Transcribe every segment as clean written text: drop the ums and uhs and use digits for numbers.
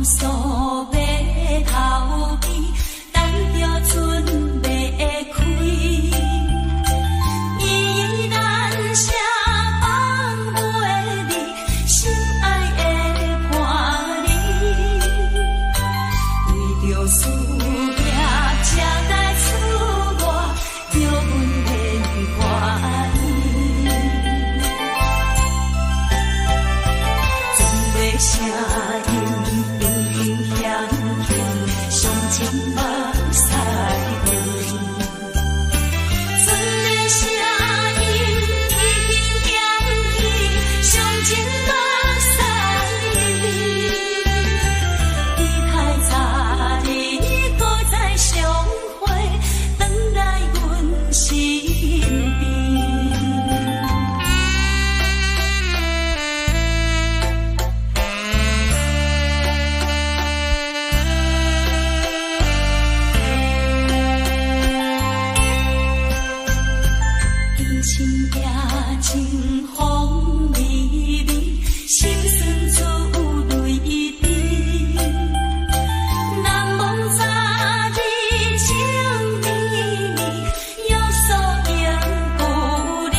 數碼頭機，等著準欲開。依然寫放袂離，心愛的伴侶，為著事業才來出外，叫阮免懷疑。船的聲音輕輕響起，傷情目屎流。船的聲音輕輕響起，傷情目屎流。期待早日閣再相會，轉來阮身邊。今夜清風微微，心酸出淚滴。難忘昨日情綿綿，約束永不離。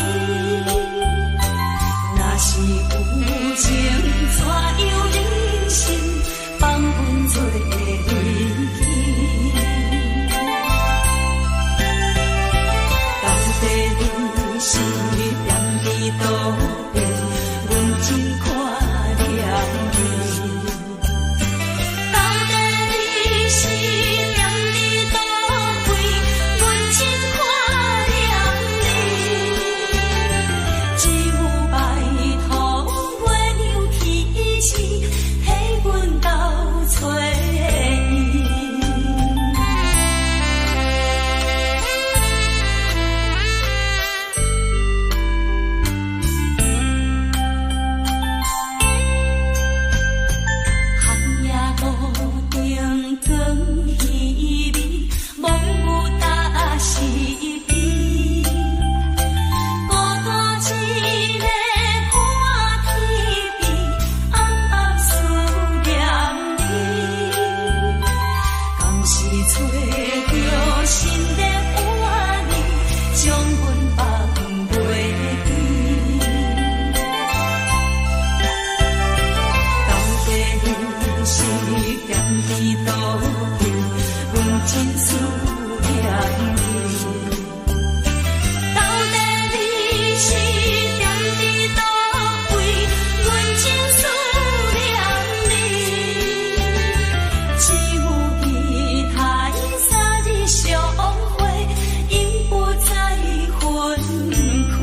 若是有情，怎樣忍心放阮做離去？到底你是踮佇佗位，阮真看念你。到底你是踮佇佗位，阮真看念你。只有拜託月娘提醒，替阮斗揣伊。寒夜路燈光稀微，罔有搭是非。孤單一个看天邊，暗暗思念你。敢是揣著新的伴侶，將阮放袂記？到底你是踮佇佗位，阮真思念你。到底你是踮佇佗位，阮真思念你。只有期待三日相會，永不再分開。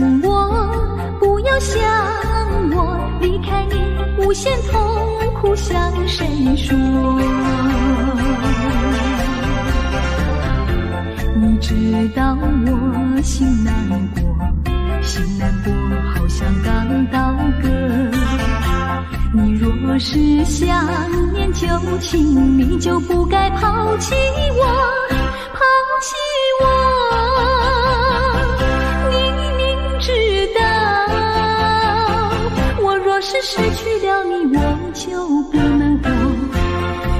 想我，不要想我，離開你無限痛苦，向誰說？你知道我心難過，心難過，好像剛刀割。你若是想念舊情，你就不該拋棄我，拋棄我。你明知道，我若是失去了你，我就不能活。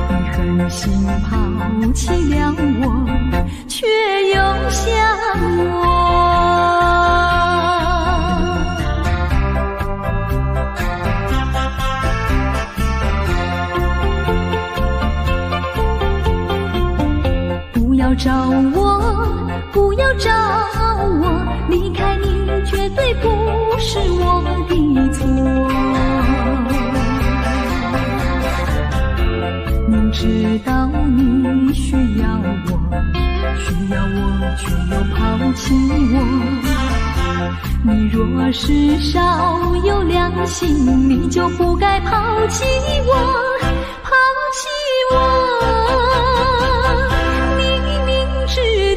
你狠心拋棄了我，卻又想我。不要找我，不要找我，離開你絕對不是我的錯。明知道你需要我，需要我卻又拋棄我。你若是少有良心，你就不該拋棄我，拋棄我。你明知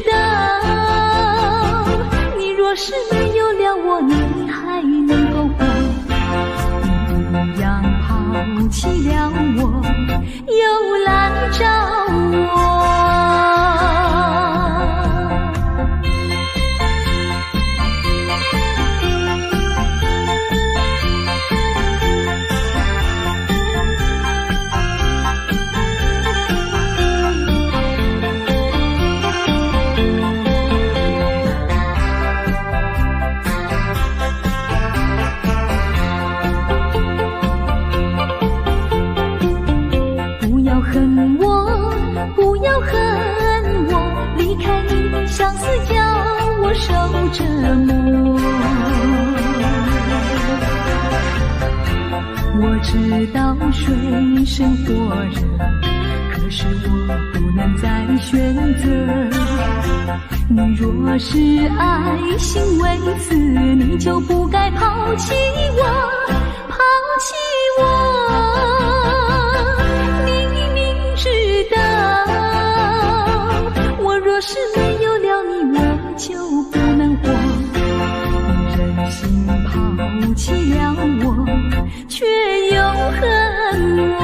道，你若是沒有了我，你還能夠活？你一樣拋棄了我，又來找我。不要恨我，不要恨我，離開你相思叫我受折磨。我知道水深火熱，可是我不能再選擇。你若是愛心未死，你就不該拋棄我，拋棄我。你明知道，我若是沒有了你，我就不能活。你忍心拋棄了我，卻又恨我。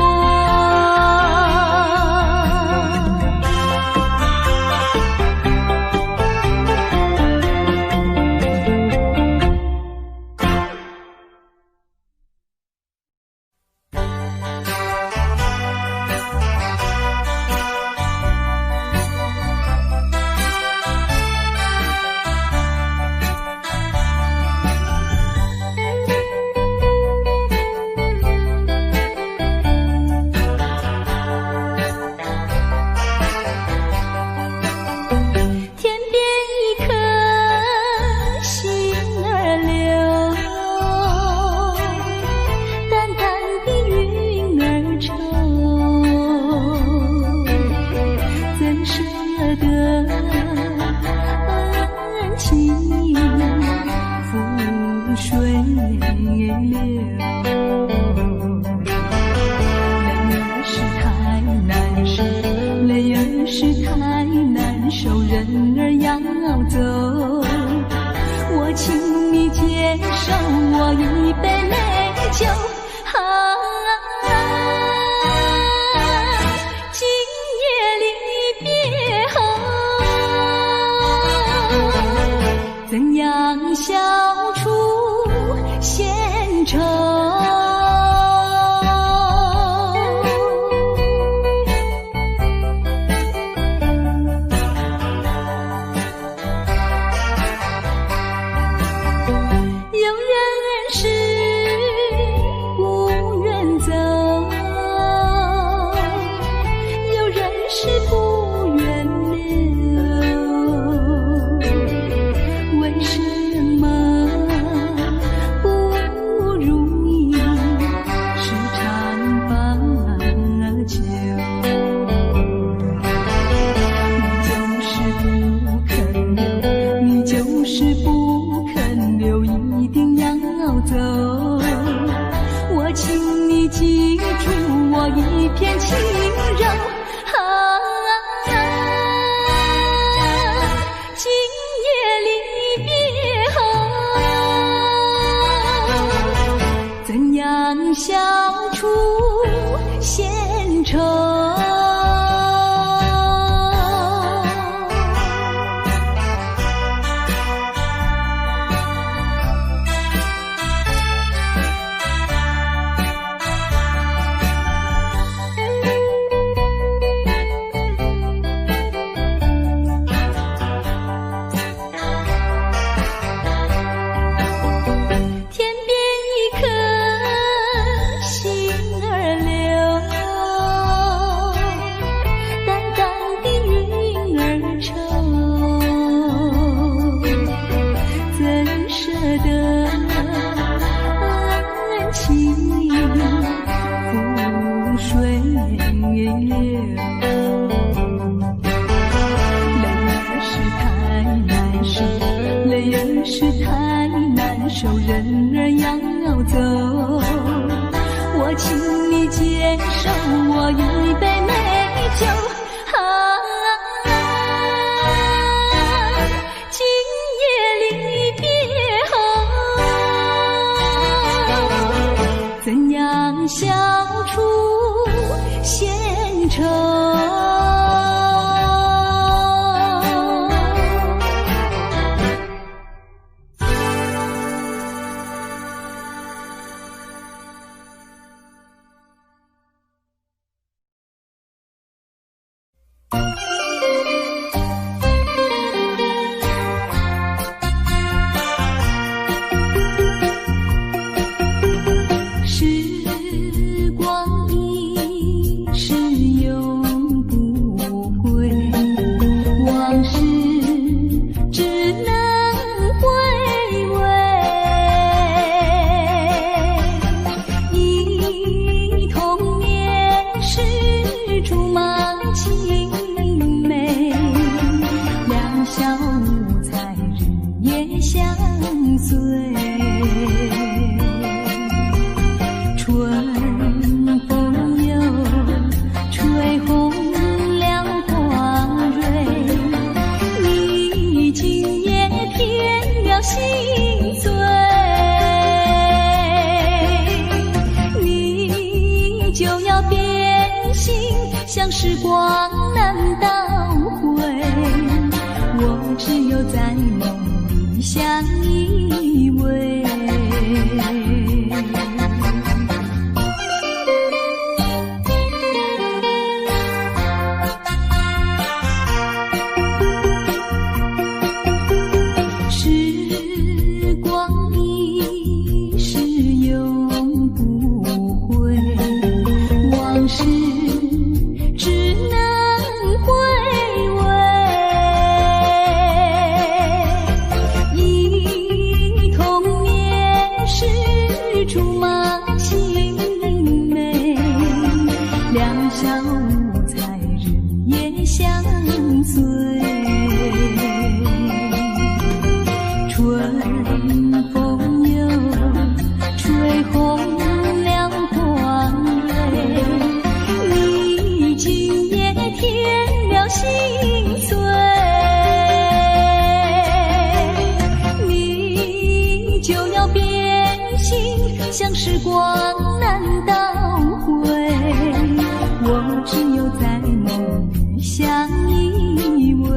有人是不記住我一片情柔。啊，今夜離別後，怎樣消除閒愁？天邊一顆星兒流，淡淡的雲兒愁，怎捨得恩情付水流？淚兒是太難受，淚兒是太難受，人兒要走，我請你接受我一杯美酒。啊，今夜離別後，怎樣消除閒愁？時光一逝永不回，往事只能回味。憶童年時竹馬青梅，兩小無猜日夜相隨。春風又吹紅了花蕊，你今夜添了心醉，你就要變心，像時光難倒回，我只有在夢裡相依偎。時光一逝永不回，往事只能回味。憶童年時竹馬青梅，兩小無猜日夜相隨。春風又吹紅了花蕊，你今夜添了心醉，你就要變心，像時光難倒回，我只有在夢裡相依偎。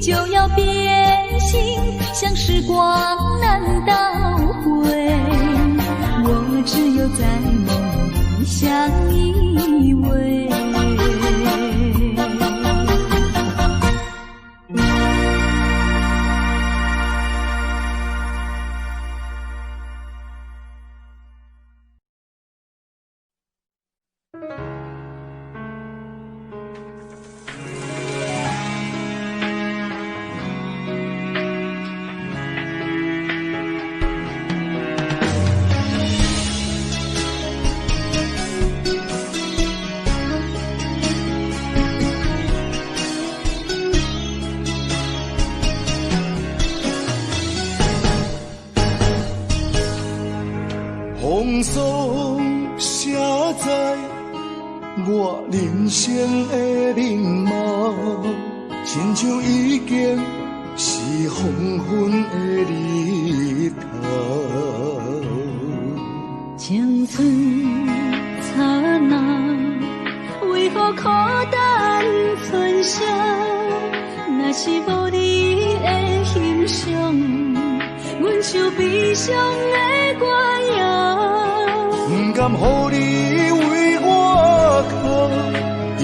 就要變心，情，像時光難倒回，我只有在夢裡相依偎。風霜寫在我人生的面貌，親像已經是黃昏的日頭。青春剎那，為何苦等春宵？若是無你的欣賞，阮唱悲傷的歌謠。不甘予你為我哭，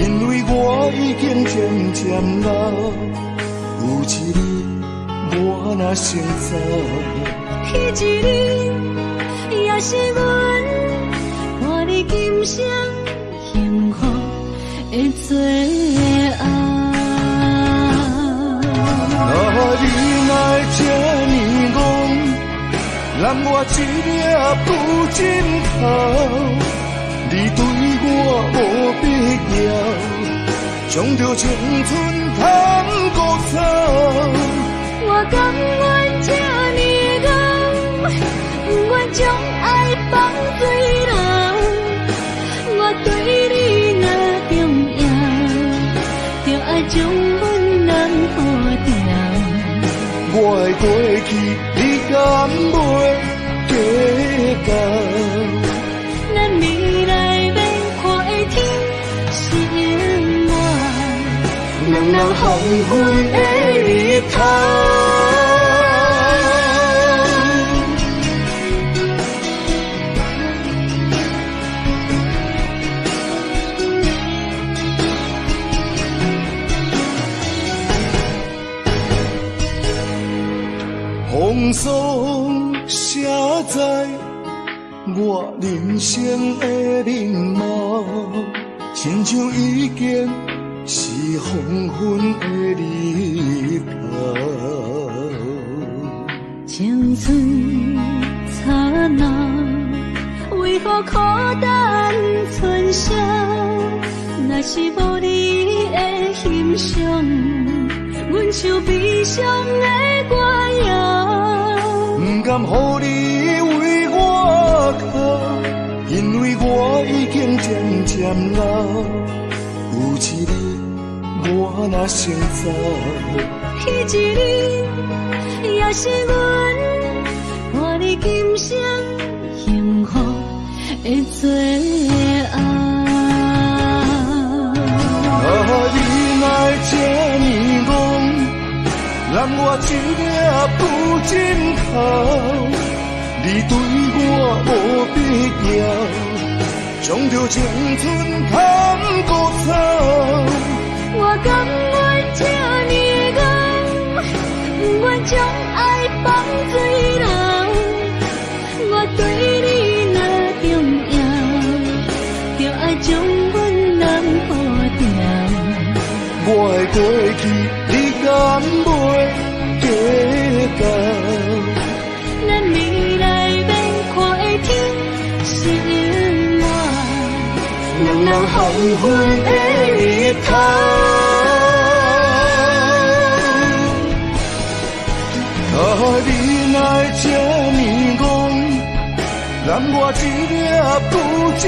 因為我已經漸漸老。有一日我若先走，彼一日也是阮看你今生幸福的最後。啊，你哪會這呢戇？揽我一粒不枕頭，你對我無必要，將著青春趁孤草。我甘願這呢戇，不願將愛放水流。我對你若重要，就愛將阮人好掉。我的過去，你敢袂計較？咱未來欲看的天是永遠，兩人黃昏的日頭。風霜寫在我人生的面貌，親像已經是黃昏的日頭。青春剎那，為何苦等春宵？若是無你的欣賞，阮唱悲傷的歌謠。不甘予你為我哭，因為我已經漸漸老。有一日我若先走，彼一日也是阮看你今生幸福的最後。啊，你哪會這呢戇？揽我一粒不枕頭，你對我無必要，將著青春趁孤草。我甘願這呢戇，不願將愛放水流。我對你若重要，就愛將阮人好掉。我的過去，你敢袂計較？咱未來欲看的天是永遠，兩人黃昏的日頭。啊，你哪會這呢戇？攬我一粒不枕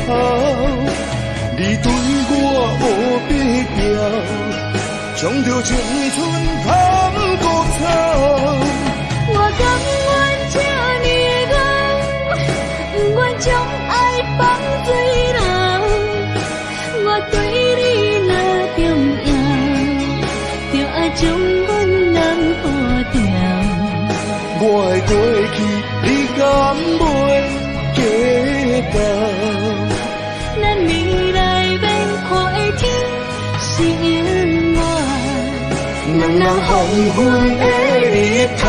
頭，你對我無必要，將著青春趁孤草。我甘願這呢戇，不願將愛放水流。我對你若重要，就愛將阮人好掉。我的過去你敢袂計較？咱未來欲看的天是永遠，兩人黃昏的日頭。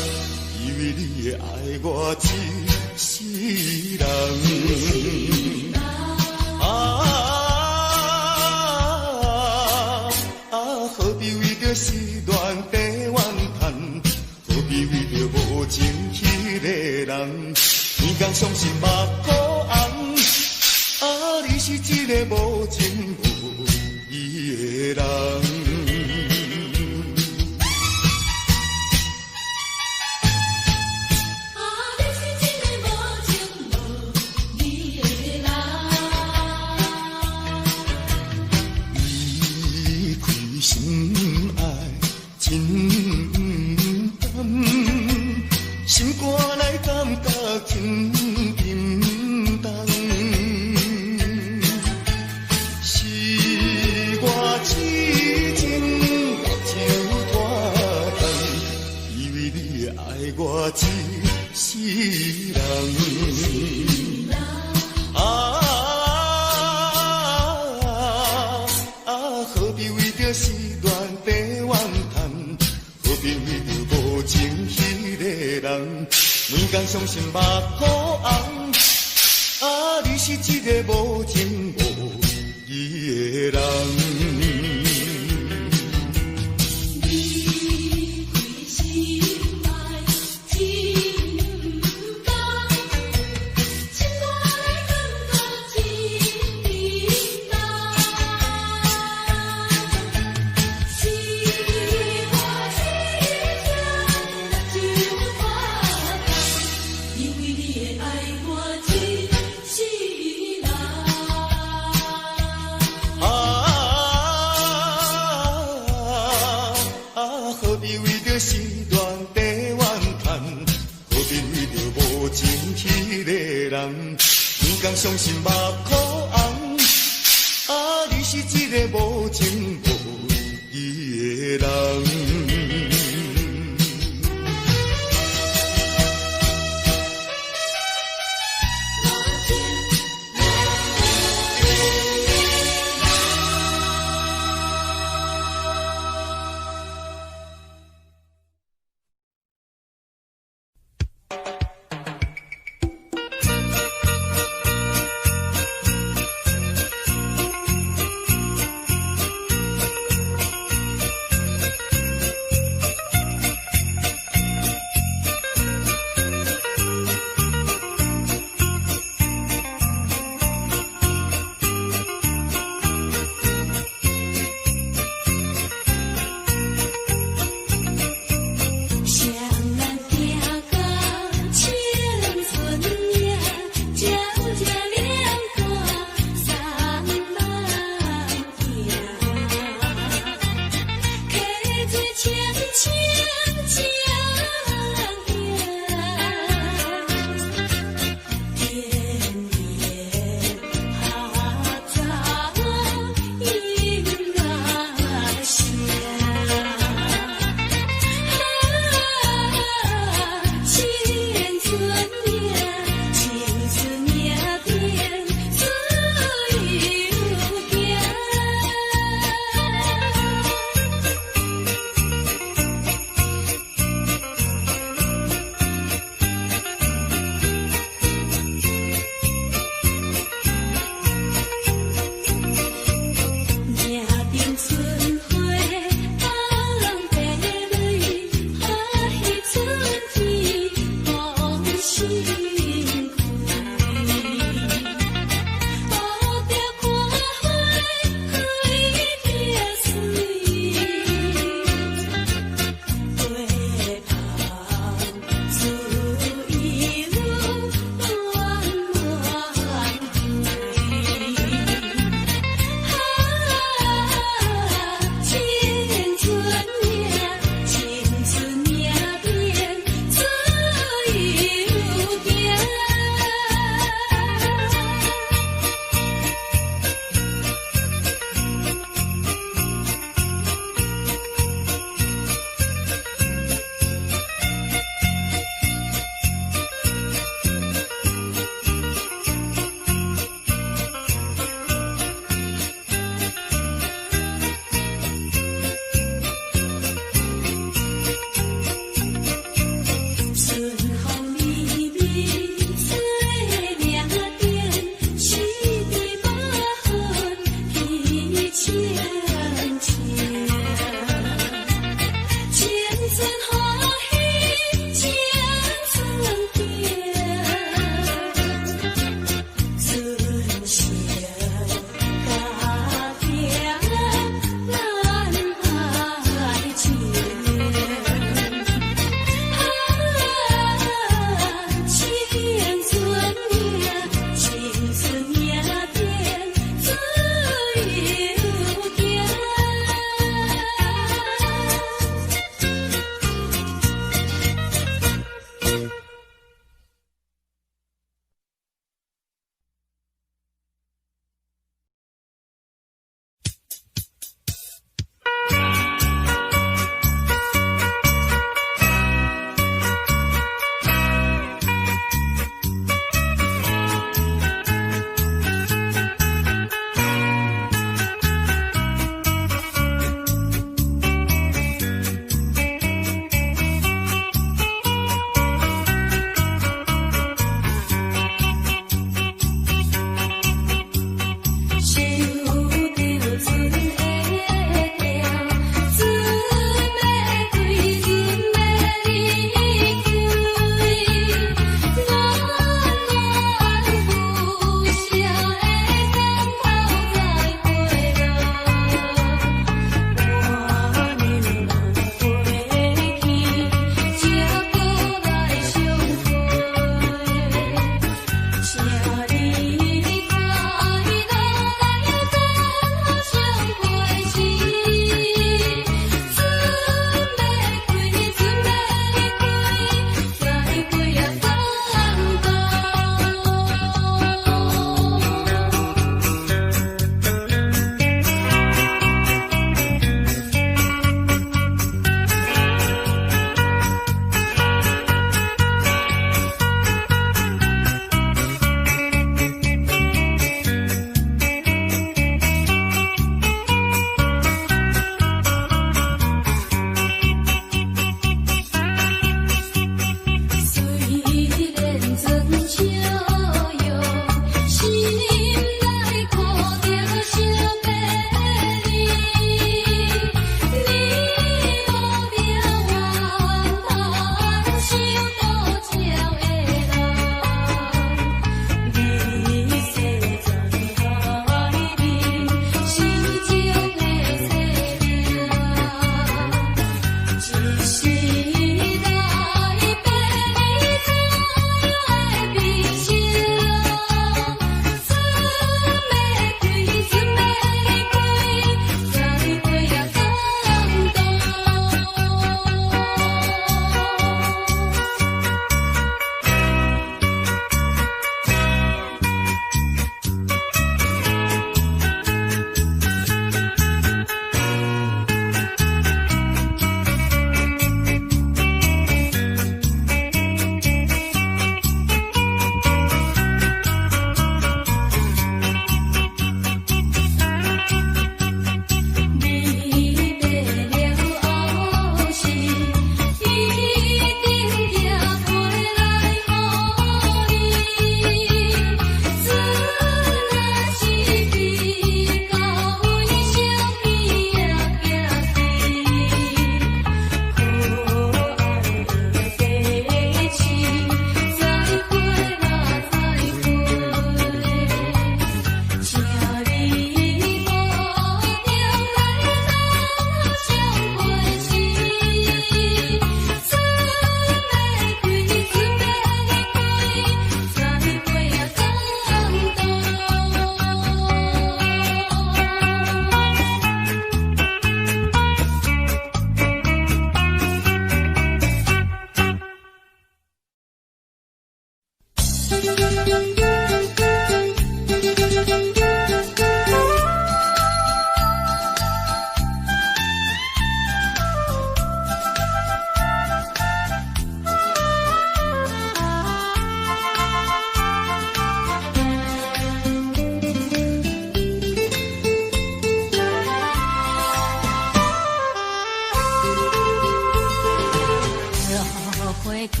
约会讲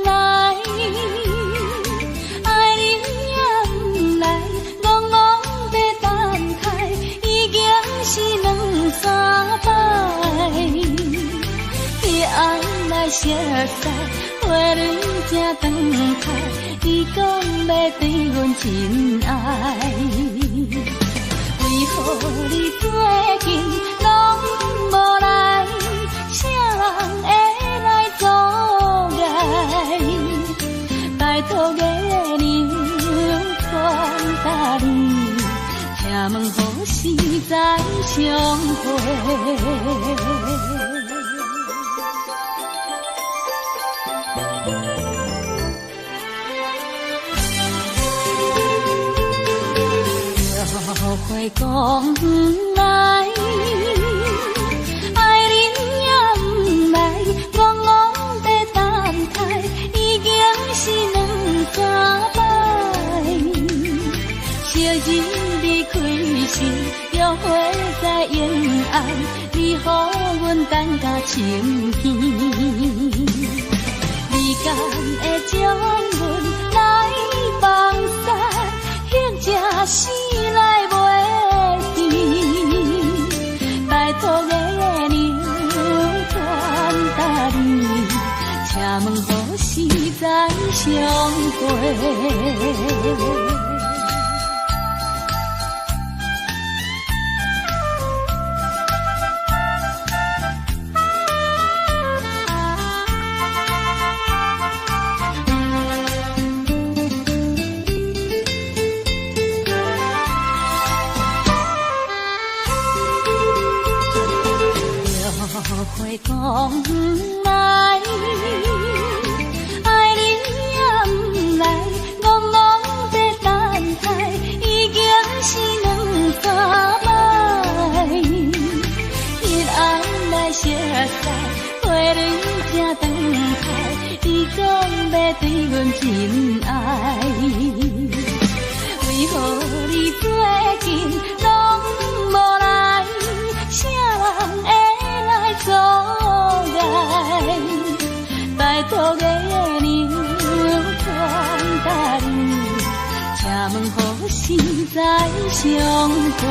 来，爱你也毋来，戆戆欲等待，已经是两三摆。彼暗来熟似，花蕊正长开，伊讲欲对阮真爱。为何你最近拢无来？啥人会来阻碍？拜托月娘传达你，请问何时再相会？约会讲来，爱你也毋来，戆戆欲等待，已经是两三摆。昔日离开时，约会在永安，你予阮等甲晴天。你敢会将阮来放散，或者死来袂甜？拜托月娘传达你，请问何时再相会？约会讲来，爱你也毋来，戆戆欲等待，已经是两三摆。彼暗来熟似，花蕊正长开，伊讲欲对阮真爱。为何你最近拢无来？啥人会来阻碍？拜托月娘传达你，请问何时再相会？